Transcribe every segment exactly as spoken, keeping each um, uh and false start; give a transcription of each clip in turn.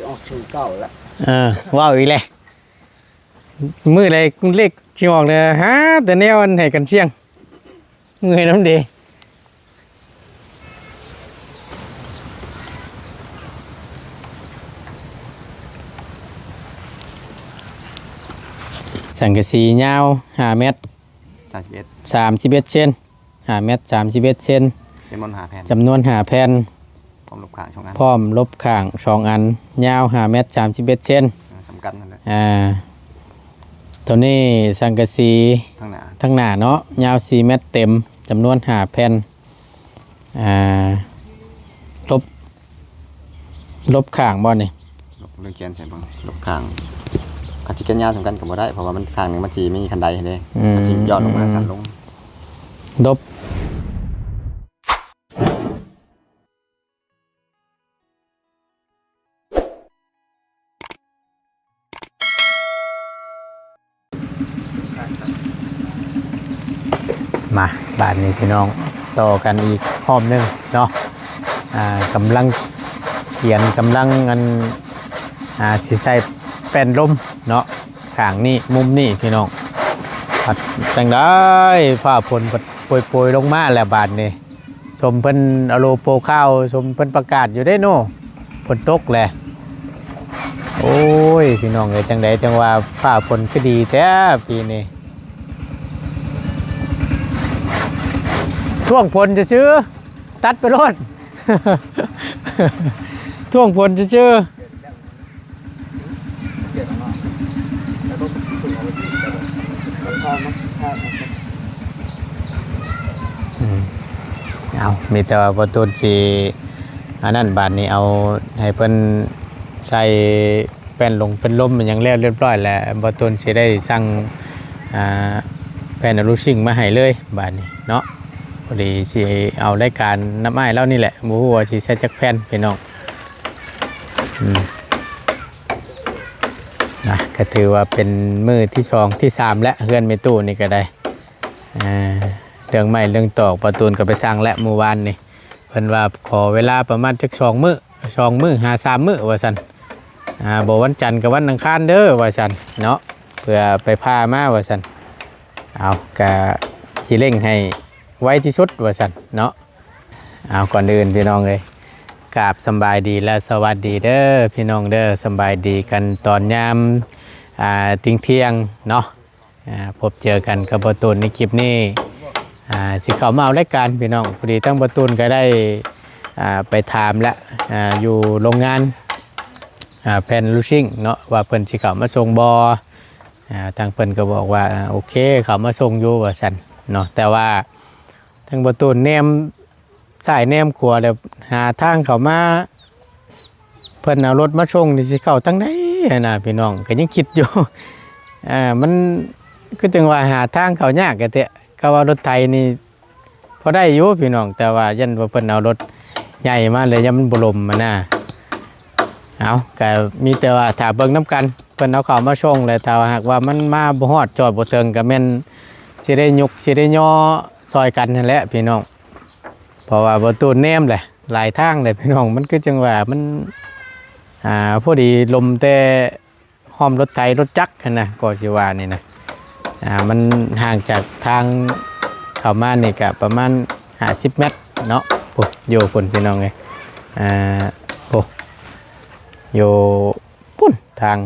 ออกศูนย์เก้าแล้ว เออ ว้าวอีกแล้ว มื้อใดเลขสิออกเนี่ย หาแต่แนวอันให้กันเสี่ยง เมื่อยนำเด้ สังกะสียาวห้าเมตร สามสิบเอ็ด สามสิบเอ็ดเซน ห้าเมตร สามสิบเอ็ดเซน จำนวนห้าแผ่น จำนวนห้าแผ่น พร้อมลบข้างสองอัน พร้อมลบข้างสองอัน ยาวห้าเมตร สามสิบเอ็ดเซน อ่า สำคัญนั่นแหละ อ่า ตัวนี้สังกะสี ทั้งหน้า ทั้งหน้าเนาะ ยาวสี่เมตรเต็ม จำนวนห้าแผ่น อ่า ลบ ลบข้างบ่นี่ ลบ ลองเขียนใส่เบิ่ง ลบข้าง คันสิเขียนยาวสำคัญก็บ่ได้ เพราะว่ามันข้างหนึ่งมันสิมีคันไดเด้ อืม มันสิย่อนลงมา อืม สั่นลง ลบ มา บาดนี้พี่น้อง ต่อกันอีกรอบหนึ่งเนาะ อ่า กำลังเขียน กำลังอัน อ่า สิใส่แป้นลมเนาะ ข้างนี้ มุมนี้พี่น้อง พัดจังได้ ฟ้าฝนพัดโปรยๆลงมาแล้วบาดนี้ สมเพิ่นเอาโลโปรข้าว สมเพิ่นประกาศอยู่เด้เนาะ ฝนตกแหละ โอ้ย พี่น้องเอ้ย จังใดจังว่าฟ้าฝนคือดีแท้ปีนี้ ท่วงฝนซื่อๆ ตัดไปโลด ท่วงฝนซื่อๆ อืม เอา มีแต่ว่าบ่ตูนสิ อันนั้นบาดนี้เอาให้เพิ่นใส่แป้นลงแป้นลมมันหยังแล้วเรียบร้อยแล้ว บ่ตูนสิได้สั่ง อ่า แป้นอลูซิงมาให้เลยบาดนี้เนาะ พอดีสิเอารายการนำอ้ายลาวนี่แหละ บ่ฮู้ว่าสิใส่จักแผ่นพี่น้อง อืม นะ ก็ถือว่าเป็นมื้อที่สองที่สามแล้ว เฮือนแม่ตู้นี่ก็ได้ อ่า เรื่องไม้เรื่องตอก บ่ตูนก็ไปสั่งแล้วมื้อวานนี่ เพิ่นว่าขอเวลาประมาณจักสองมื้อ สองมื้อหาสามมื้อว่าซั่น อ่า บ่วันจันทร์ก็วันอังคารเด้อว่าซั่นเนาะ เพื่อไปผ่ามาว่าซั่น เอา ก็สิเร่งให้ไวที่สุดว่าซั่นเนาะ เอา ก่อนอื่นพี่น้องเอ้ย กราบสำบายดีและสวัสดีเด้อพี่น้องเด้อ สำบายดีกันตอนยาม อ่า เที่ยงๆเนาะ อ่า พบเจอกันกับบ่ตูนในคลิปนี้ อ่า สิเข้ามาเอารายการพี่น้อง พอดีทั้งบ่ตูนก็ได้ อ่า ไปถามแล้ว อ่า อยู่โรงงาน อ่า แผ่นลูซิงเนาะ ว่าเพิ่นสิเข้ามาส่งบ่ อ่า ทางเพิ่นก็บอกว่า อ่า โอเค เข้ามาส่งอยู่ว่าซั่นเนาะ แต่ว่าทางบ่ตูนแนม ซ้ายแนมขวาแล้วหาทางเข้ามา เพิ่นเอารถมาส่งนี่สิเข้าทางใดหั้นนะพี่น้อง ก็ยังคิดอยู่ อ่า มันคือจังว่าหาทางเข้ายากกะเตะ ก็ว่ารถไถนี่พอได้อยู่พี่น้อง แต่ว่ายันว่าเพิ่นเอารถใหญ่มาเลย ยันมันบ่ล่มหั้นนะ เอา ก็มีแต่ว่าถ้าเบิ่งนำกัน เพิ่นเอาเข้ามาส่งแล้ว ถ้าหากว่ามันมาบ่ฮอด จอดบ่เถิง ก็แม่นสิได้ยก สิได้ย่อซอยกันหั้นแหละพี่น้อง เพราะว่าบ่ตูนแนมแหละ หลายทางเลยพี่น้อง มันคือจังว่ามัน อ่า พอดีล่มแต่ฮ่อมรถไถรถจักรหั้นนะ ก็สิว่านี่นะ อ่า มันห่างจากทางเข้ามานี่ก็ประมาณห้าสิบเมตรเนาะ โอ้ อยู่พุ้นพี่น้องเอ้ย อ่า โอ้ อยู่พุ้นทาง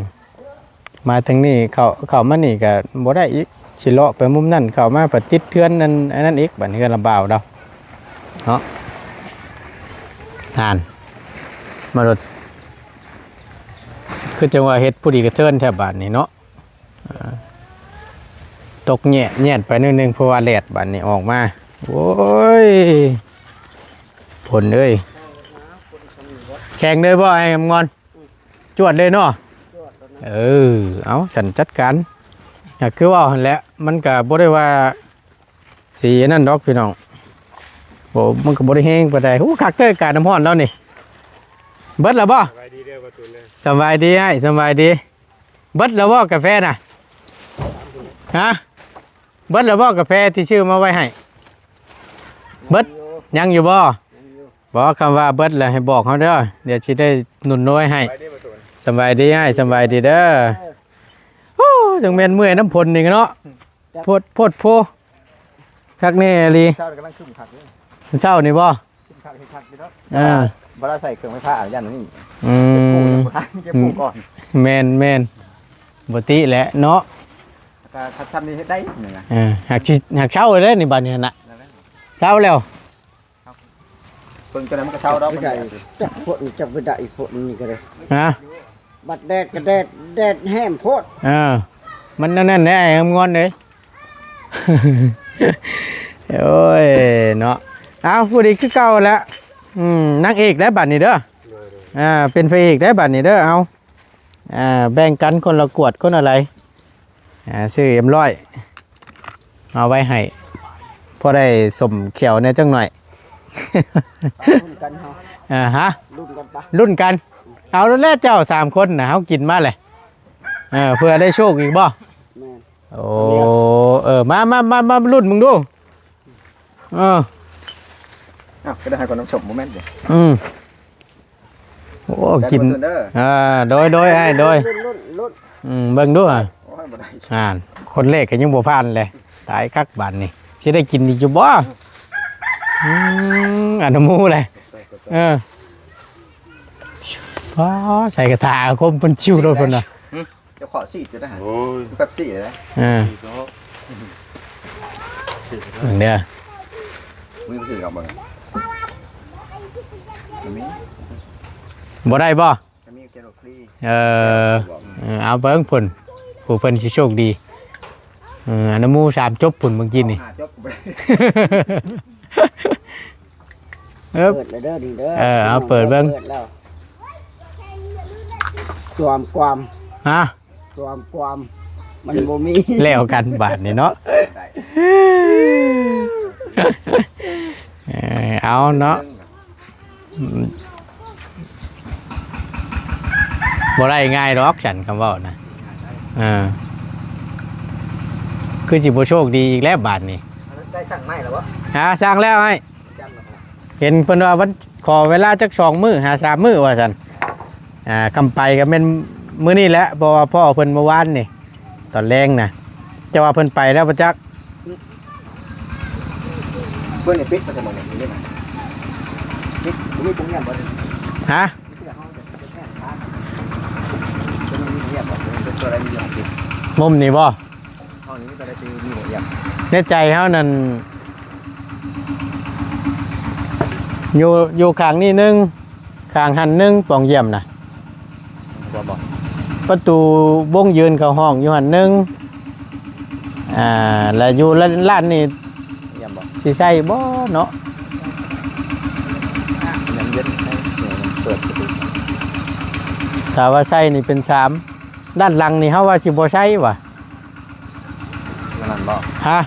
มาทางนี้ เข้า เข้ามานี่ก็บ่ได้อีก สิเลาะไปมุมนั่น เข้ามาปะติดเฮือนนั่น อันนั้นอีก บัดเฮือนละบ่าวดอกเนาะ นั่น มารถ คือจังว่าเฮ็ดผู้ดีกระเทินแถวบ้านนี่เนาะ อ่า ตกแยะแยะไปนิดนึง เพราะว่าแดดบาดนี้ออกมา โอ้ย ฝนเอ้ย แข่งเลยบ่ไอ้งอน จวดเลยเนาะ เออ เอา ฉันจัดการ ก็คือว่าหั่นแหละ มันก็บ่ได้ว่า สีอันนั้นดอกพี่น้อง โอ้ มันก็บ่ได้แฮงปานใด โอ้ คักเด้อ กาน้ำร้อนแล้วนี่ เบิดแล้วบ่ สบายดีเด้อ บ่ตูนเด้อ สบายดีอ้าย สบายดี เบิดแล้วบ่กาแฟน่ะ ฮะ เบิดแล้วบ่กาแฟที่ซื้อมาไว้ให้ เบิด ยังอยู่บ่ ยังอยู่ บอกคำว่าเบิดแล้วให้บอกเขาเด้อ เดี๋ยวสิได้หนุนน้อยให้ สบายดี บ่ตูน สำบายดีอ้าย สำบายดีเด้อ โอ้ จังแม่นเมื่อยน้ำฝนนี่เนาะ โพด โพดโพ คักแน่อีหลี เช้ากำลังครึ้มคักเลย เช้านี่บ่ ครึ้มคัก ครึ้มคักอยู่เนาะ อ่า บ่ได้ใส่เครื่องไฟฟ้า ย่านนี่ อืม เก็บปูก่อน แม่น แม่น บ่ติแหละเนาะ ก็คัดซ้ำนี่เฮ็ดได้นี่นะ เออ หากสิ หากเช้าเลยนี่บัดนี้หั่นน่ะ นั่นแหละ เช้าแล้ว เบิ่งจังใดมันก็เช้าดอก จักไปได้ จักฝน จักไปได้ฝนนี่ก็ได้ ฮะ บัดแดดก็แดด แดดแห้งโพด เออ มันนั่นแน่ งอนเลย โอ้ย เนาะ เอา ผู้ดีคือเก่าแล้ว อืม นางเอกได้บัดนี้เด้อ อ่า เป็นพระเอกได้บัดนี้เด้อ เอา อ่า แบ่งกันคนละกวดคนอะไร อ่า ซื้อเอ็มร้อย เอาไว้ให้ พอได้สมแขวแหน่จังหน่อย รุ่นกันเฮา อ่า ฮะ รุ่นกันปะ รุ่นกัน เอาแล้วแหละเจ้าสามคนน่ะ เฮากินมาเลย เออ เพื่อได้โชคอีกบ่ แม่น โอ้ เออ มา มา มา มา รุ่นมึงดู เออ อ้าว ก็ได้ให้คนน้ำส้มบ่แม่นเด้ อืม โอ้ กิน แดดบ่ตื่นเด้อ อ่า โดย โดย อ้าย โดย รุ่น รุ่น รุ่น อืม เบิ่งดู อ่ะ โอ้ย บ่ได้ อ่าน คนแรกก็ยังบ่ผ่านเลย ตายคักบาดนี่ สิได้กินอีกอยู่บ่ อืม อนุโมเลย เออ อ๋อ ใส่กระทะอาคมเพิ่นชิวโลดเพิ่นน่ะ เจ้าขอซีดอยู่นะฮะ โอ้ย เป๊ปซี่เลยนะ เออ เบิ่งเด้อ มีมือถือกับมึง มันมี บ่ได้บ่ มันมีเกลฟรี เออ เออ เอาเบิ่งเพิ่น ผู้เพิ่นสิโชคดี เออ อนุโมสามจบพุ่นเมื่อกี้นี่ หาจบไป เอิบ เปิดแล้วเด้อนี่เด้อ เออ เอาเปิดเบิ่ง เปิดแล้ว ความ ความ ฮะ ความ ความ มันบ่มี แล้วกันบาดนี่เนาะ ได้ เออ เอาเนาะ อืม บ่ได้ง่ายดอกฉันคำเว้านะ อ่า คือสิบ่โชคดีอีกแล้วบาดนี้ อันนั้นได้สั่งไม้แล้วบ่ หาสั่งแล้วไอ้ จังหวะ เห็นเพิ่นว่าวัน ขอเวลาจักสองมื้อ หาสามมื้อว่าซั่น อ่า คำไปก็แม่นมื้อนี้แหละ เพราะว่าพ่อเพิ่นเมื่อวานนี่ ตอนแลงนะ จะว่าเพิ่นไปแล้วบ่จัก เพิ่นนี่ปิดมาสมองนี่นี่นะ ปิด บ่มีโรงเรียนบ่ ฮะ มีแต่ห้องแต่แค่ร้าน บ่มีโรงเรียนบ่ เป็นตัวอะไรมีอยู่ห้องปิด มุมนี่บ่ ห้องนี้มีแต่ได้ตีมีโรงเรียน ในใจเฮานั่น อยู่ อยู่ข้างนี้หนึ่ง ข้างหั้นหนึ่ง ป่องเยี่ยมน่ะ บ่ บ่ ประตูวงยืนเข้าห้องอยู่หั้นหนึ่ง อ่า และอยู่ร้าน ร้านนี่ เยี่ยมบ่ สิใช่บ่เนาะ ยังเย็น เปิดประตู ถ้าว่าใช่นี่เป็นสาม ด้านหลังนี่เฮาว่าสิบ่ใช่ว่ะ นั่นบ่ ฮะ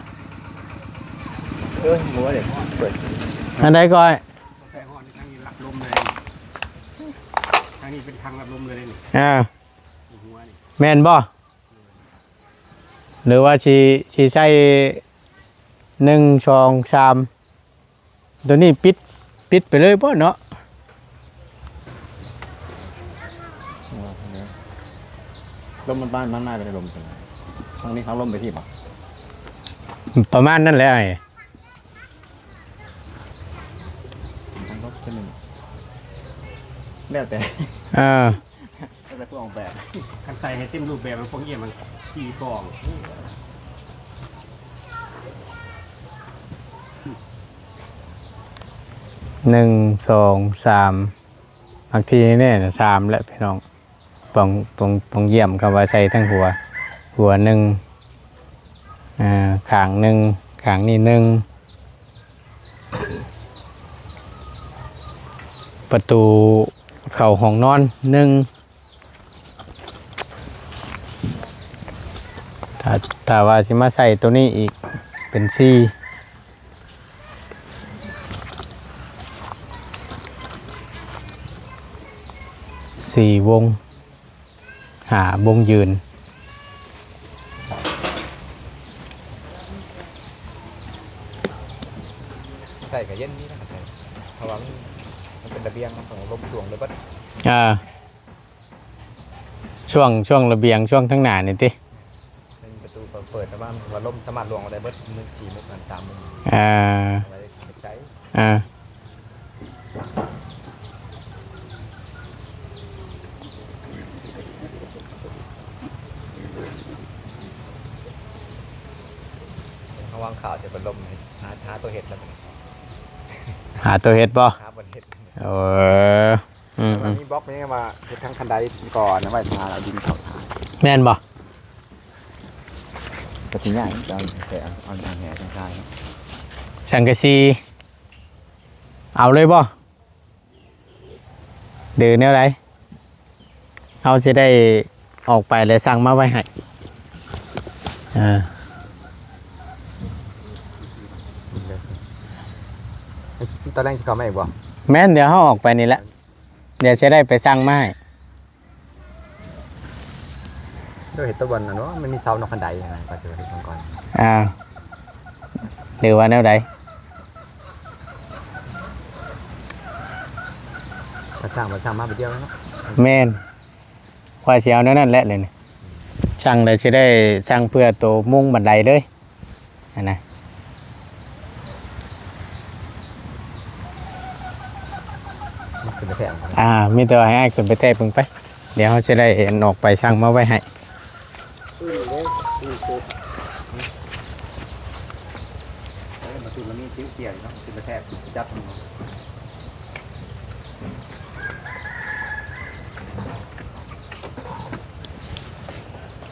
เอ้ย หัวเด็กเปิด อันใดก่อน ใส่ห้องนี่ ทางนี้รับลมเลย ทางนี้เป็นทางรับลมเลยนี่ อ่า หัวนี่ แม่นบ่ หรือว่าสิ สิใส่ หนึ่ง สอง สาม ตัวนี้ปิด ปิดไปเลยบ่เนาะ ลมมันบ้านมันมาเป็นลมเป็น ทางนี้เขาลมไปที่บ่ ประมาณนั้นแหละไอ้ ทางลบเป็นหนึ่ง แล้วแต่ เออ แล้วแต่ผู้ออกแบบ คันใส่ให้เต็มรูปแบบมันพวกเยี่ยมมันขี้กอง หนึ่ง สอง สาม บางทีแน่น่ะ สาม แหละพี่น้อง ป่อง ป่อง ป่องเยี่ยมเขาว่าใส่ทั้งหัว หัวหนึ่ง อ่า ข้างหนึ่ง ข้างนี้หนึ่ง ประตูเข้าห้องนอนหนึ่ง ถ้า ถ้าว่าสิมาใส่ตัวนี้อีก เป็นสี่ สี่วง ห้าวงยืน ใส่ก็เย็นดีนะครับ เพราะว่ามัน มันเป็นระเบียง มันต้องลมช่วงเลยเบิด อ่า ช่วง ช่วงระเบียง ช่วงทางหน้านี่ติ เป็นประตูเปิด แต่ว่ามันว่าลมสามารถล่วงออกได้เบิด มื้อสี่มื้อ สามมื้อ อ่า เอาไว้ใช้ อ่า ระวังข่าวจะเป็นลม หา หาตัวเฮ็ดแล้ว หาตัวเฮ็ดบ่ หาบ่เฮ็ด เออ อืม แต่ว่ามีบล็อกนี่ว่าเฮ็ดทางคันไดก่อนนะ ไว้ทาเอาดินเข้าทา แม่นบ่ ก็สิง่าย เอาแห เอา เอาแหทางทาย สังกะสี เอาเลยบ่ หรือแนวใด เฮาสิได้ออกไปแล้วสั่งมาไว้ให้ เออ ตอนแรกสิเข้ามาอีกบ่ แม่น เดี๋ยวเฮาออกไปนี่แหละ เดี๋ยวสิได้ไปสั่งมาให้ เดี๋ยวเฮ็ดตะวันน่ะเนาะ มันมีเสาเนาะ คันไดนะ ก็จะเฮ็ดก่อน อ่า หรือว่าแนวใด ก็สั่ง มาสั่งมาไปเดียวแล้วเนาะ แม่น ว่าสิเอาแนวนั้นแหละเลยนี่ สั่งเลยสิได้สั่งเพื่อตัวมุงบันไดเลย อันนะ มันขึ้นไปแทน อ่า มีแต่ว่าให้อ้ายขึ้นไปแทนเพิ่งไป เดี๋ยวเฮาสิได้ออกไปสั่งมาไว้ให้ ขึ้นเลย ขึ้นสุด เอ้ย มาขึ้นมานี่ คิ้วเกี่ยวเนาะ ขึ้นไปแทน จับมัน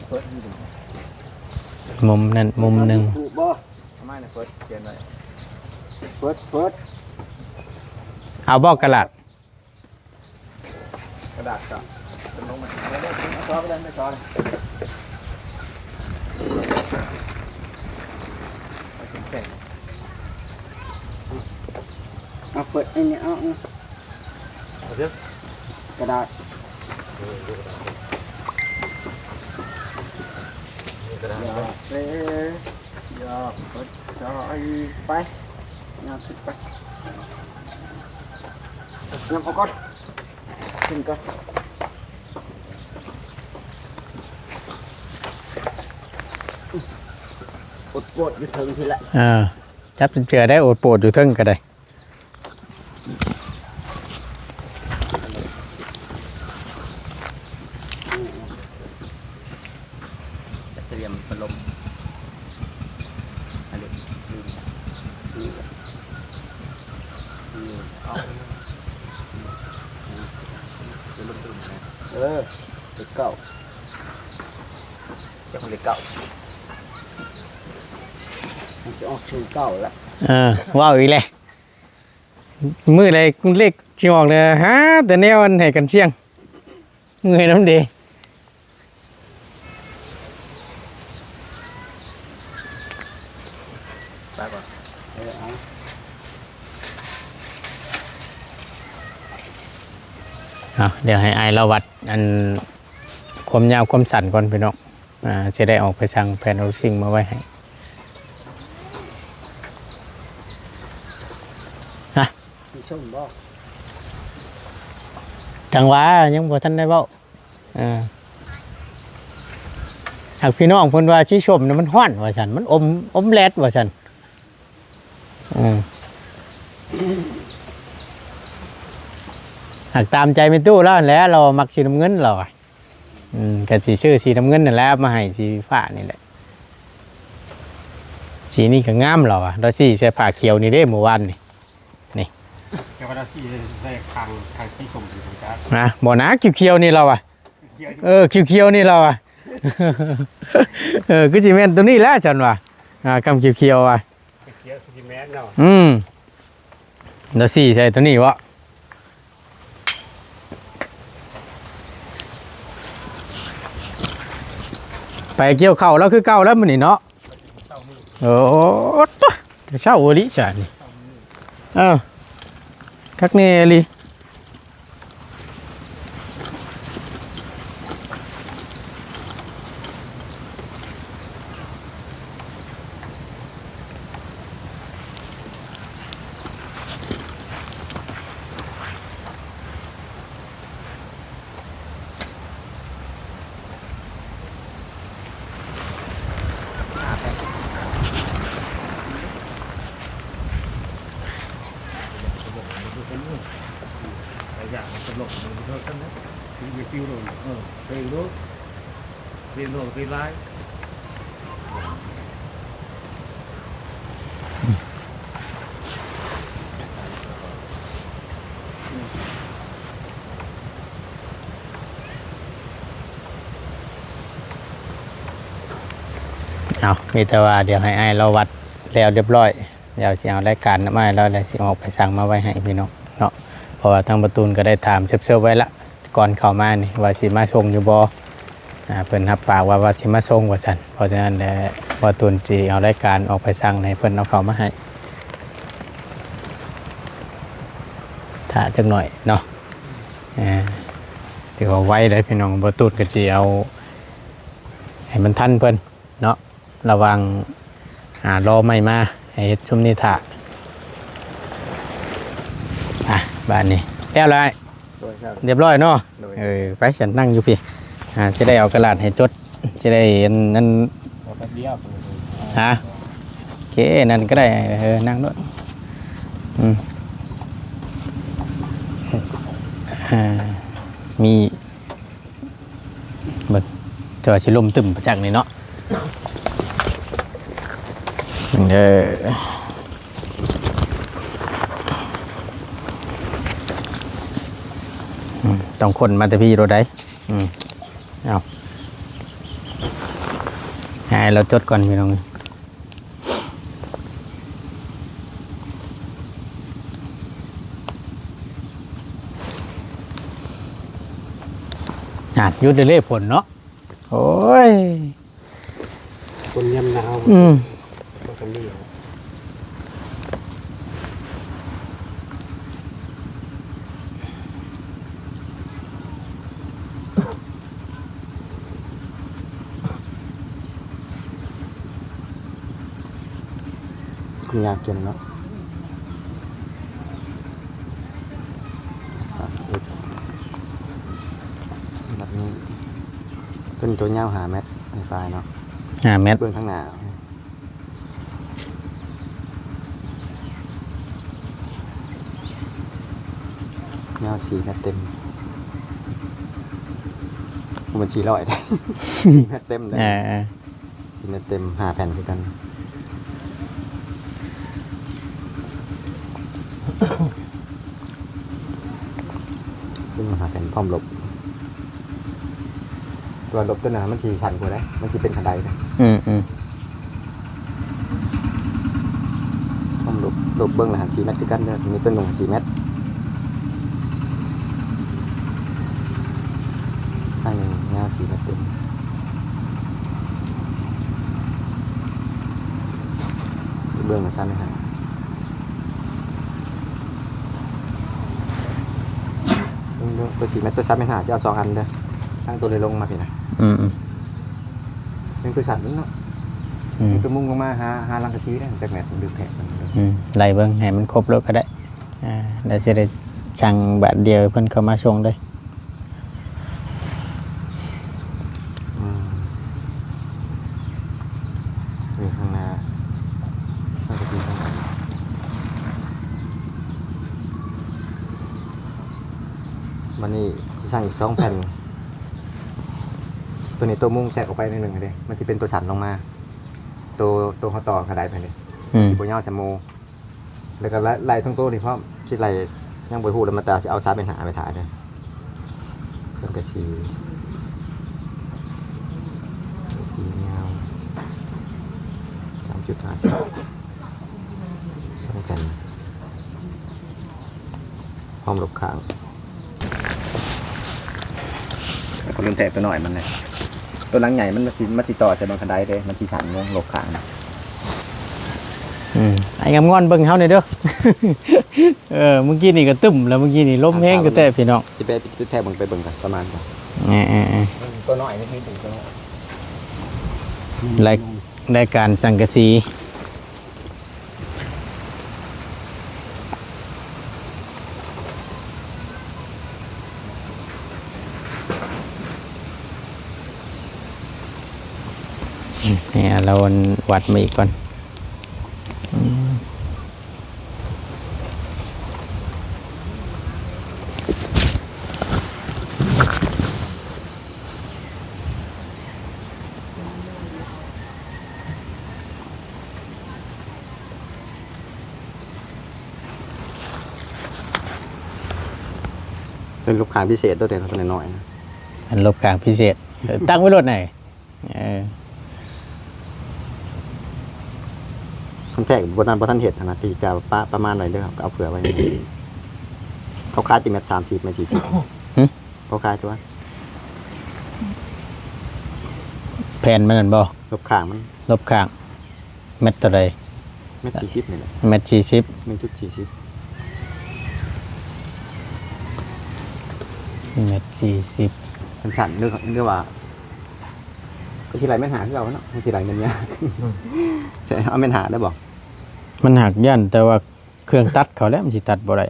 เปิดให้ดู มุมนั่นมุมหนึ่ง ถูกบ่ ทำไมเนี่ย เปิดเขียนไว้ เปิด เปิด เอาบ่กระดาษ กระดาษก็เป็นลงมา เอาเลยเอาซอสไปเลย ไม่ซอสเลย เอาเข็มแข็ง เอาเปิดไอ้นี่เอา เอาเถอะ กระดาษ เออ ดูกระดาษ นี่กระดาษ อย่าไป อย่าไป ไป ย่างขึ้นไป ย่างเอาก่อน ขึ้นก่อน อดปวดอยู่เทิงทีละ อ่า จับเจือได้ อดปวดอยู่เทิงก็ได้ จะเตรียมพัดลม อันนี้ ลืม ลืม ลืม เอา ลืม ลืม ลืม เออ เลขเก้า เจ้าของเลขเก้า มันจะออกศูนย์เก้าละ เออ ว้าวอีกแล้ว มื้อใดเลขสิออกเลย หาแต่แนวอันให้กันเสี่ยง เมื่อยนำเด้ ไปก่อน เออ เอา เอา เดี๋ยวให้อ้ายลาววัดอันความยาวความสั้นก่อนพี่น้อง อ่า สิได้ออกไปสั่งแผ่นเอาสิ่งมาไว้ให้ ฮะ สิชมบ่ จังหวะยังบ่ทันได้เว้า เออ หากพี่น้องเพิ่นว่าสิชมน่ะมันฮ้อนว่าซั่น มันอม อมแดดว่าซั่น อืม หากตามใจแม่ตู้แล้วแหละ เรามักสีน้ำเงินเราอะ อืม ก็สิซื้อสีน้ำเงินนั่นแหละ มาให้สีฟ้านี่แหละ สีนี้ก็งามเราอะ เราสีใส่ผ้าเขียวนี่เด้ เมื่อวานนี่ นี่ แต่ว่าเราสีใส่คาง คางสีส้มอยู่จ้ะ นะ บ่นะ เขียวๆนี่เราอะ เขียวอยู่ เออ เขียวๆนี่เราอะ เออ คือสิแม่นตัวนี้แหละฉันว่า อ่า คำเขียวๆอะ เขียวคือสิแม่นเนาะ อืม แล้วสีใส่ตัวนี้วะ ไปเกี่ยวข้าวแล้วคือเก่าแล้วมื้อนี้เนาะ โอ้โห แต่เช้าอีหลีจ้ะนี่ เออ คักแน่อีหลี เออเร่งรถเร่งรถเร่งร้าย เอามีแต่ว่าเดี๋ยวให้อ้ายเราวัดแล้วเรียบร้อย เดี๋ยวสิเอารายการมาให้เราแล้วสิออกไปสั่งมาไว้ให้พี่น้องเนาะ เพราะว่าทางประตูนก็ได้ถามเซิบๆไว้ละ ก่อนเข้ามานี่ว่าสิมาส่งอยู่บ่ อ่า เพิ่นรับปากว่าว่าสิมาส่งว่าซั่น เพราะฉะนั้นแหละประตูนสิเอารายการออกไปสั่งให้เพิ่นเอาเข้ามาให้ ถ้าจักหน่อยเนาะ อ่า ถือว่าไวเลยพี่น้อง ประตูนก็สิเอาให้มันทันเพิ่นเนาะ ระหว่างหารอไม้มาให้เฮ็ดซุมนี้ถ่า อ่ะ บาดนี้แล้วละ โดยครับ เรียบร้อยเนาะ โดย เออ ไป ฉันนั่งอยู่พี้ อ่า สิได้เอากระดาษให้จด สิได้อันนั้น เอาแป๊บเดียว ฮะ โอเค นั่นก็ได้ เออ นั่งด้วย อืม อ่า มี เบิ่ง แต่ว่าสิลมตึมประจักษ์นี่เนาะ เออ อืม ต้องคนมาแต่พี่รถได้ อืม เอา ให้เราจดก่อนพี่น้อง อ่ะ หยุดเรื่อยๆฝนเนาะ โอ้ย คนยามหนาว อืม บ่สำเร็จ คุณยาเกินเนาะ สามสิบเอ็ด แบบนี้ ต้นตัวยาวห้าเมตร ในทรายเนาะ ห้าเมตร เบื้องข้างหน้า ยาวสี่เมตรเต็ม มันสี่ร้อยได้ สี่เมตรเต็มได้ เออ สี่เมตรเต็ม ห้าแผ่นคือกัน ซึ่งห้าแผ่นพร้อมหลบ ตัวหลบตัวหนามันสิสั่นกว่าได้ มันสิเป็นขันไดนะ อืม อืม พร้อมหลบ หลบเบิ่งละหันสี่เมตรคือกันเด้อ มีต้นหนึ่งสี่เมตร ข้างหนึ่งยาวสี่เมตรเต็ม เบิ่งละสั้นนะฮะ เบิ่งดู ตัวสี่เมตร ตัวสามเมตรห้า จะเอาสองอันเด้อ ตั้งตัวเลยลงมาสินะ อืม อืม เป็นตัวสั่นเนาะ อืม เป็นตัวมุ่งลงมาหา หารังกะซีนะ จักแมตร มันดูแพงมันดู อืม ไล่เบิ่งให้มันครบแล้วก็ได้ อ่า แล้วจะได้สั่งบาทเดียวเพิ่นเข้ามาส่งเลย อืม นี่ข้างหน้า สังกะสีข้างหน้า วันนี้สิสั่งอีกสองแผ่น ตัวนี้ตัวมุ่งแทรกออกไปนิดหนึ่งเด้ มันจะเป็นตัวสั่นลงมา ตัว ตัวเขาต่อขนาดไปนี่ อืม สิบ่ยาวสมู แล้วก็ไล่ ไล่ทั้งตัวนี่พร้อม สิไล่ ยังบ่ฮู้แล้ว มาตาสิเอาสามเป็นหาไปถ่ายเด้อ สังกะสี สียาว สามจุดห้าสิบ สองแผ่น พร้อมหลบข้าง คนเริ่มแทกตัวหน่อยมันเลย ตัวหลังใหญ่มันมาสิ มาสิต่อใส่บังคันไดเด้ มันสิสั่นลงหลบข้าง อืม ไอ้งามงอนเบิ่งเฮาหน่อยเด้อ เออ เมื่อกี้นี่ก็ตึมแล้ว เมื่อกี้นี่ลมแฮงก็แต่พี่น้อง สิไป ไปแทกเบิ่ง ไปเบิ่งกันประมาณก่อน เออ เออ เออ ตัวน้อยเมื่อกี้ตัวน้อย ราย รายการสังกะสี นี่เราวัดมาอีกก่อน อืม เป็นลูกค้าพิเศษตัวแต่ตัวน้อยๆนะ อันลบข้างพิเศษ เออ ตั้งไว้โลดไหน เออ คันแท้บ่นั้นบ่ทันเฮ็ดหั้นนะ ที่จะปะประมาณหน่อยเด้อ ก็เอาเผื่อไว้ เขาขายจักแมตร สามสิบ แมตร สี่สิบ หึ เขาขายตัว แผ่นมันนั่นบ่ ลบข้างมัน ลบข้าง แมตรเท่าใด แมตร สี่สิบ นี่แหละ แมตร สี่สิบ หนึ่งจุด สี่สิบ แมตร สี่สิบ มันสั้นเด้อ เด้อว่า ก็สิไล่แมตร ห้าคือเก่าเนาะ มันสิไล่แมตร ยาก ใช่ เอาแมตร ห้า ได้บ่ มันหักย่าน แต่ว่าเครื่องตัดเขาแล้วมันสิตัดบ่ได้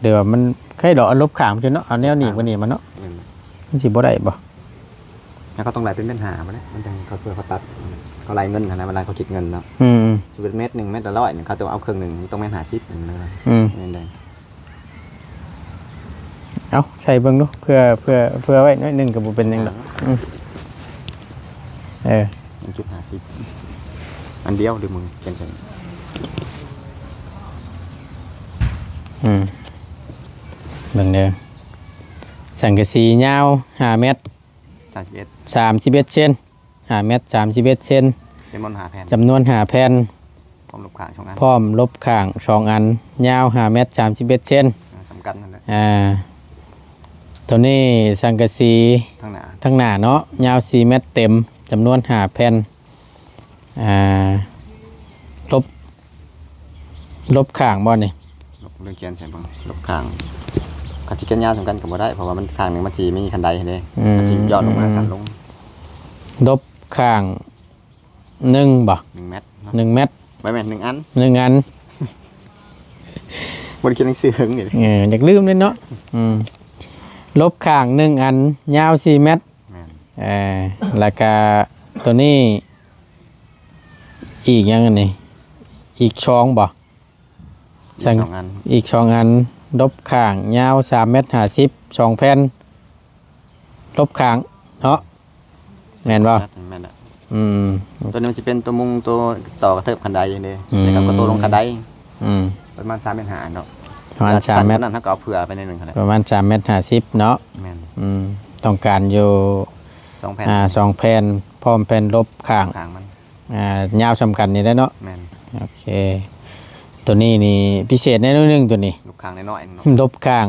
เดี๋ยวมันใครดอกเอาลบข้างมันเนาะ เอาแนวนี้กว่านี้มาเนาะ แม่น มันสิบ่ได้บ่ แล้วเขาต้องไล่เป็นแมตร ห้ามาแล้ว มันจั่งเขาเพื่อเขาตัด เขาไล่เงินหั้นนะ เวลาเขาคิดเงินเนาะ อืม สิเป็นแมตร หนึ่ง แมตรละร้อยหนึ่ง เขาต้องเอาเครื่องหนึ่ง มันต้องแมตร ห้าสิบ หนึ่งเลย อืม แม่นได้ เอาใส่เบิ่งดู เพื่อ เพื่อ เพื่อไว้หน่อยหนึ่งก็บ่เป็นหยังดอก อ่า อืม เออ หนึ่งจุดห้าสิบ อันเดียวเด้อ มึงเขียนใส่ อืม เบิ่งเด้อ สังกะสียาว ห้า เมตร สามสิบเอ็ด สามสิบเอ็ด เซน ห้า เมตร สามสิบเอ็ด เซน จำนวน ห้า แผ่น จำนวน ห้า แผ่น พร้อมลบข้าง สอง อัน พร้อมลบข้าง สอง อัน ยาว ห้า เมตร สามสิบเอ็ด เซน อ่า สำคัญนั่นแหละ อ่า ตัวนี้สังกะสี ทางหน้า ทางหน้าเนาะ ยาว สี่ เมตรเต็ม จำนวน ห้า แผ่น อ่า ลบ ลบข้างบ่นี่ ลบ เลือกเขียนใส่เบิ่ง ลบข้าง คันสิเขียนยาวสำคัญก็บ่ได้ เพราะว่ามันข้างหนึ่งมันสิมีคันไดเด้ อืม มันสิย่อลงมา อืม ข้างลง ลบข้าง หนึ่งบ่ หนึ่ง เมตรเนาะ หนึ่ง เมตร บ่แม่น หนึ่ง อัน หนึ่ง อัน บ่ได้เขียนหนังสือเฮิงนี่ เออ อยากลืมเลยเนาะ อืม ลบข้าง หนึ่ง อัน ยาว สี่ เมตร แม่น เออ แล้วก็ตัวนี้ อีกหยังอันนี้ อีก สอง บ่ อีก สอง อัน อีก สอง อัน ลบข้าง ยาว สาม เมตร ห้าสิบ สอง แผ่น ลบข้าง เนาะ แม่นบ่ แม่นละ อืม ตัวนี้มันสิเป็นตัวมุง ตัวต่อกระเทิบคันไดเด้ อืม แล้วก็ตัวลงคันได อืม ประมาณ สาม เมตร ห้า เนาะ ประมาณ สาม เมตร นั้นเขาก็เอาเผื่อไปในหนึ่งคันได ประมาณ สาม เมตร ห้าสิบ เนาะ แม่น อืม ต้องการอยู่ สอง แผ่น อ่า สอง แผ่น พร้อมแผ่นลบข้าง ข้างมัน อ่า ยาวสำคัญนี่แหละเนาะ แม่น โอเค ตัวนี้นี่พิเศษแน่นอนหนึ่งตัวนี้ ลบข้างน้อยๆเนาะ ลบข้าง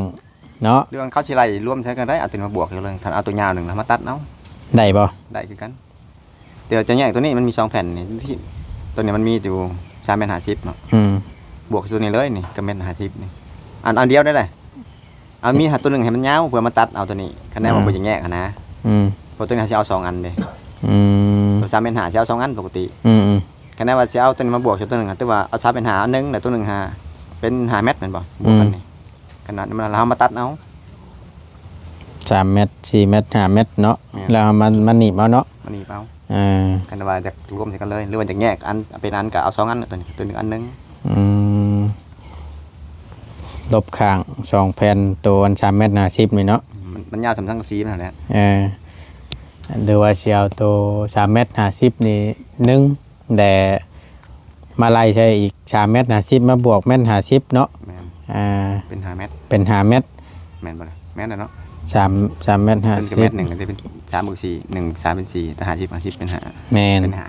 เนาะ เรื่องเขาสิไล่รวมใส่กันได้ เอาตัวนี้มาบวกอยู่เลย คันเอาตัวยาวหนึ่งแล้วมาตัดเอา ได้บ่ ได้คือกัน เดี๋ยวจะแยกตัวนี้มันมี สอง แผ่นนี่ ที่ตัวนี้มันมีอยู่ สาม เมตร ห้าสิบ เนาะ อืม บวกตัวนี้เลยนี่ ก็ เมตร ห้าสิบ นี่ อัน อันเดียวได้เลย เอามีหาตัวหนึ่งให้มันยาว เพื่อมาตัดเอาตัวนี้ คันแนนว่า อืม บ่อยากแยกหั้นนะ อืม เพราะตัวนี้เขาสิเอา สอง อันเด้ อืม ตัว สาม เมตร ห้า สิเอา สอง อันปกติ อืม อืม คันแนนว่าสิเอาตัวนี้มาบวกใส่ตัวหนึ่งอะ แต่ว่าเอา สาม เมตร ห้า อันหนึ่ง แล้วตัวหนึ่งหา เป็น ห้า เมตรแม่นบ่ บวกกันนี่ อืม ขนาดนั้นเราเอามาตัดเอา สาม เมตร สี่ เมตร ห้า เมตรเนาะ แม่น แล้วเอามา มาหนีบเอาเนาะ มาหนีบเอา อ่า คันว่าจะรวมใส่กันเลย หรือว่าจะแยกอัน เป็นอันก็เอา สอง อัน ตัวนี้ ตัวหนึ่งอันหนึ่ง อืม ลบข้าง สอง แผ่น ตัวอัน สาม เมตร ห้าสิบ นี่เนาะ มัน มันยาวส่ำสังกะสีมันนั่นแหละ เออ หรือว่าสิเอาตัว สาม เมตร ห้าสิบ นี่ หนึ่ง แต่มาไล่ใส่อีก สาม เมตร ห้าสิบ มาบวก เมตร ห้าสิบ เนาะ แม่น อ่า เป็น ห้า เมตร เป็น ห้า เมตร แม่นบ่ล่ะ แม่นแล้วเนาะ สาม สาม เมตร ห้าสิบ เป็นกับ เมตรหนึ่ง อันนี้เป็น สาม บวก สี่ หนึ่ง สาม เป็น สี่ แต่ ห้าสิบ ห้าสิบ เป็น ห้า แม่น เป็น ห้า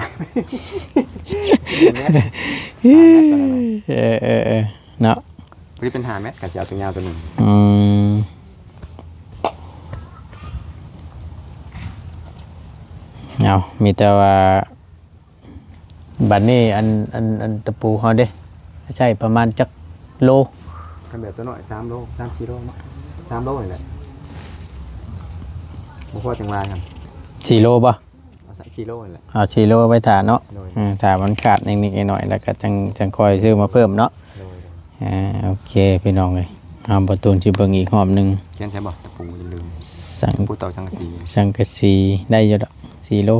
เออ เออ เออ เนาะ ตัวนี้เป็น ห้า เมตร ก็จะเอาตัวยาวตัวหนึ่ง อืม เอา มีแต่ว่า บัดนี้อัน อัน อันตะปูเฮาเด้ ใช้ประมาณจักโล คันแบบตัวน้อย สาม โล สาม สี่ โลเนาะ สาม โลนี่แหละ บ่พอจังหวะครับ สี่ โลบ่ เอาสัก สี่ โลนี่แหละ เอา สี่ โลไว้ถ่าเนาะ โดย อืม ถ้ามันขาดนิดๆหน่อยๆ แล้วก็จั่ง จั่งค่อยซื้อมาเพิ่มเนาะ โดย อ่า โอเค พี่น้องเอ้ย เอา บ่ตูนสิเบิ่งอีกรอบหนึ่ง เขียนใส่บ่ ตะปูอย่าลืม สัง ตะปูตอกสังกะสี สังกะสีได้อยู่ดอก สี่ โล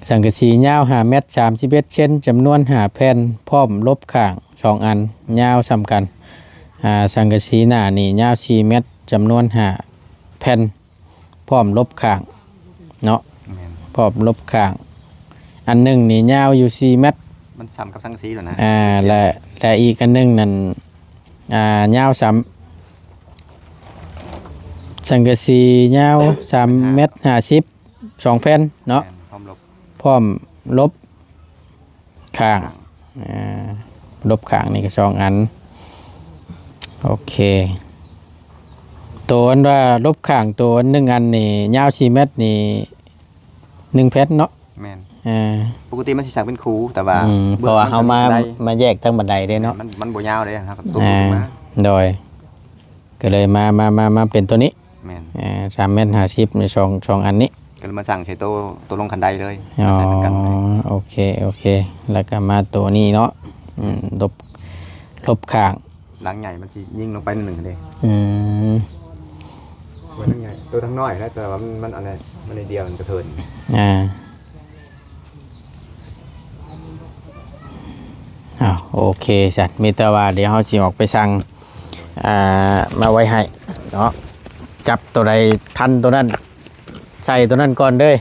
สังกะสียาว ห้า เมตร สามสิบเอ็ด เซน จำนวน ห้า แผ่น พร้อมลบข้าง สอง อัน ยาวส่ำกัน อ่า สังกะสีหน้านี่ยาว สี่ เมตร จำนวน ห้า แผ่น พร้อมลบข้าง เนาะ แม่น พร้อมลบข้าง อันหนึ่งนี่ยาวอยู่ สี่ เมตร มันส่ำกับสังกะสีแล้วนะ อ่า และ และอีกอันหนึ่งนั่น อ่า ยาวส่ำ สังกะสียาวสามเมตรห้าสิบ สองแผ่นเนาะ แม่น พร้อมลบ พร้อมลบข้าง อ่า ลบข้างนี่ก็สองอัน โอเค ตัวอันว่าลบข้างตัวอันหนึ่งอันนี่ยาวสี่เมตรนี่หนึ่งแผ่นเนาะ แม่น อ่า ปกติมันสิสั่งเป็นคู่ แต่ว่า อืม เพื่อ เพราะว่าเฮามา มันเป็นบันได มาแยกทั้งบันไดเด้เนาะ มัน มันบ่ยาวเด้ครับ ตัว อ่า ลงมา โดย ก็เลยมา มา มา มาเป็นตัวนี้ แม่น อ่า สามเมตรห้าสิบ ในสอง สองอันนี้ ก็เลยมาสั่งใช้ตัว ตัวลงคันไดเลย อ๋อ มาใส่นำกันเลย โอเค โอเค แล้วก็มาตัวนี้เนาะ อืม ลบ ลบข้าง หลังใหญ่มันสิยิงลงไปนิดหนึ่งเด้ อืม ตัวหลังใหญ่ ตัวทางน้อยนะ แต่ว่ามัน มันอันนั้น มันนิดเดียวมันกระเทิน อ่า อ้าว โอเค สัตว์ มีแต่ว่าเดี๋ยวเฮาสิออกไปสั่ง อ่า มาไว้ให้เนาะ จับตัวใดทันตัวนั้น ใส่ตัวนั้นก่อนเด้อ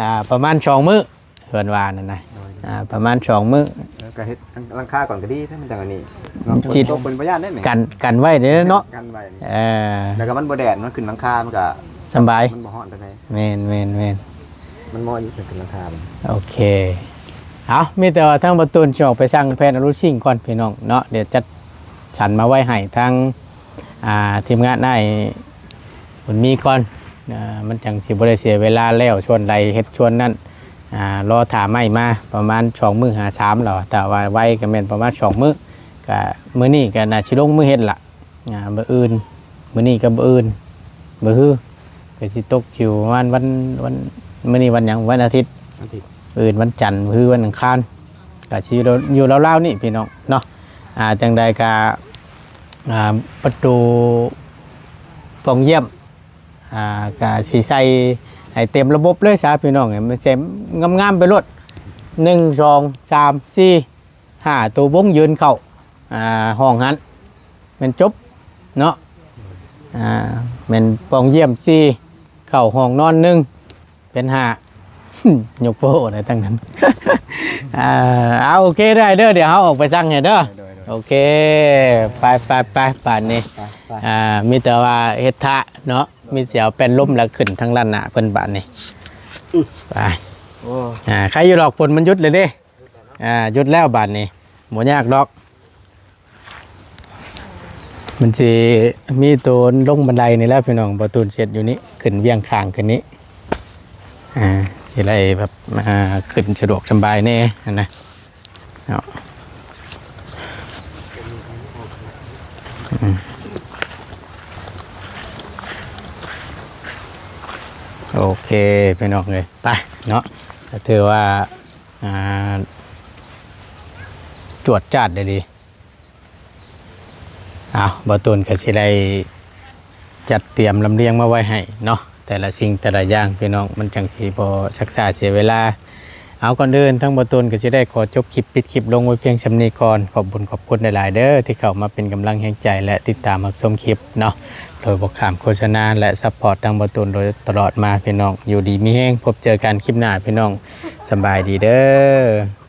อ่า ประมาณสองมื้อ เพิ่นว่านั่นนะ โดย อ่า ประมาณสองมื้อ แล้วก็เฮ็ดหลังคาก่อนก็ดี ถ้ามันจังอันนี้เนาะ จิต ฝนตกเป็นพยานได้ไหม กัน กันไว้เด้อเนาะ กันไว้ เออ แล้วก็มันบ่แดด มันขึ้นหลังคา มันก็ สำบาย มันบ่ฮ้อนปานใด แม่น แม่น แม่น มันเหมาะอยู่ขึ้นหลังคา มัน โอเค เอา มีแต่ว่าทางบ่ตูนสิออกไปสั่งแผ่นอลูซิงก่อนพี่น้องเนาะ เดี๋ยวจัดสรรมาไว้ให้ทาง อ่า ทีมงานอ้ายบุญมีก่อน อ่า มันจังสิบ่ได้เสียเวลาแล้ว ส่วนใดเฮ็ดส่วนนั้น อ่า รอถ่าไม้มาประมาณสองมื้อหาสามแล้ว แต่ว่าไวก็แม่นประมาณสองมื้อ ก็มื้อนี้ก็น่าสิลงมือเฮ็ดละ อ่า มื้ออื่น มื้อนี้กับมื้ออื่น มื้อฮือ ก็สิตกอยู่ประมาณวัน วัน มื้อนี้วันหยัง วันอาทิตย์ อาทิตย์ มื้ออื่นวันจันทร์ มื้อฮือวันอังคาร ก็สิอยู่ อยู่ราวๆนี่พี่น้องเนาะ อ่า จังใดก็ อ่า ประตูป่องเยี่ยม อ่า ก็สิใส่ให้เต็มระบบเลยซะพี่น้อง ให้มันเต็มงามๆไปโลด หนึ่ง สอง สาม สี่ ห้า ตัววงยืนเข้า อ่า ห้องหั้น แม่นจบเนาะ อ่า แม่นป่องเยี่ยมสี่ เข้าห้องนอนหนึ่ง เป็นห้า ยกโป้อะไรตั้งนั้น อ่า เอา โอเค ได้เด้อ เดี๋ยวเฮาออกไปสั่งให้เด้อ โดย โดย โอเค ไป ไป ไป ป่านนี้ ไป ไป อ่า มีแต่ว่าเฮ็ดทะเนาะ มีเสียวเป็นลมแล้วขึ้นทางด้านหน้าเพิ่นบาดนี้ ไป โอ้ อ่า ใครอยู่ดอก ฝนมันหยุดเลยเด้ อ่า หยุดแล้วบาดนี้ บ่ยากดอก มันสิมีตัวลงบันไดนี่แหละพี่น้อง บ่ตูนเสร็จอยู่นี่ ขึ้นเวียงข้างขึ้นนี่ อ่า สิได้แบบ อ่า ขึ้นสะดวกสบายแน่นะ เนาะ อืม โอเค พี่น้องเอ้ย ไปเนาะ ก็ถือว่า อ่า จวดจ้าดได้ดี อ้าว บ่ตูนก็สิได้จัดเตรียมลำเลียงมาไว้ให้เนาะ แต่ละสิ่งแต่ละอย่างพี่น้อง มันจังสิบ่ซักซ้าเสียเวลา เอา ก่อนอื่นทางบ่ตูนก็สิได้ขอจบคลิป ปิดคลิปลงไว้เพียงส่ำนี้ก่อน ขอบบุญขอบคุณหลายๆเด้อ ที่เข้ามาเป็นกำลังแฮงใจและติดตามรับชมคลิปเนาะ โดยบ่ข้ามโฆษณาและซัพพอร์ตทางบ่ตูนโดยตลอดมาพี่น้อง อยู่ดีมีแฮง พบเจอกันคลิปหน้าพี่น้อง สำบายดีเด้อ